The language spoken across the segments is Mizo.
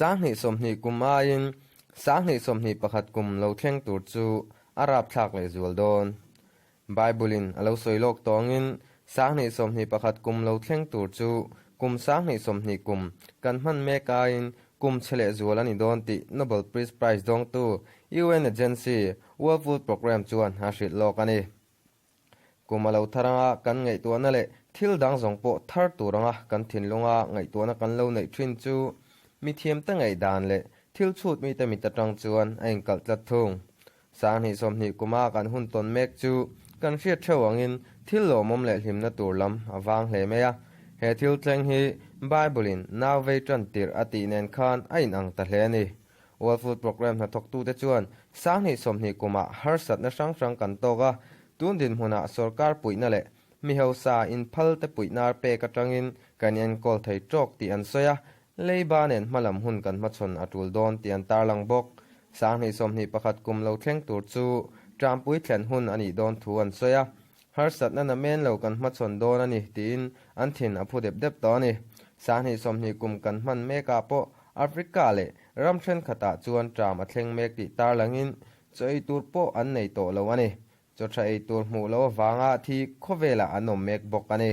20 kum aiin 2021 kum lo thleng tur chu a rapthlak lehzual dawn. Bible-in a lo sawi lawk tawngin 2021 kum lo thleng tur chu kum 2020 kum kan hman mek aiin kum chhe lehzual a ni dawn tih Nobel Peace Prize dawngtu UN agency World Food Programme chuan a hrilh lawk a ni. Kum a lo thar anga kan ngaihtuahna leh thil dang zawng pawh thar tur anga kan thinlunga ngaihtuahna kan lo neih thin chu mithiamte ngaihdan leh thil chhut mite mit atang chuan a inkalh tlat thung. 2020 kuma kan hun tawn mek chu kan hriat theuh angin thil lawmawm leh hlimna tur lam a vang hle mai a. He thil thleng hi Bible-in nau vei tan tirh a tih nen khan a inang ta hle a ni. World Food Programme hnathawktute chuan 2020 kumah harsatna hrang hrang kan tawk a, tun dinhmunah sorkar puihna leh mi hausa inphalte puihnar pek atangin kan enkawl thei tawk tih an sawi a, leiba nen hmalam hun kan hmachhawn a tul dawn tih an tarlang bawk. 2021 kum lo thleng tur chu Trampui thlen hun a nih dawn thu an sawi a, harsatna na men lo kan hmachhawn dawn a ni tiin an thin a phu dep dep tawh a ni. 2020 kum kan hman mekah pawh Africa leh ram thenkhatah chuan tram a thleng mek tih tarlangin chaw ei tur pawh an nei tawh lo a ni. Chaw tha ei tur hmuh loh avanga thi khawvelah an awm mek bawk a ni.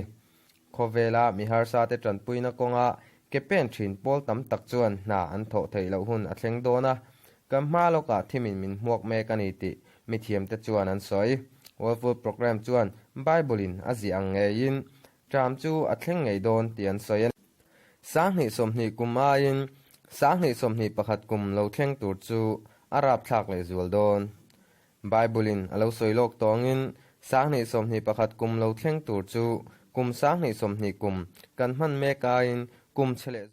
Khawvela mi harsa te tanpuina kawnga ke pen thin pawl tam tak chuan hna an thawh theih loh hun a thleng dawn a, kan hma lawkah thimin min hmuak mek a ni tih mithiamte chuan an sawi. World Food Programme chuan Bible-in a ziah ang ngeiin tram chu a thleng ngei dawn tih an sawi a ni. 2020 kum aiin 2021 kum lo thleng tur chu a rapthlak lehzual dawn. Bible-in a lo sawi lawk tawngin 2021 kum lo thleng tur chu kum 2020 kum kan hman mek aiin kum chhe leh.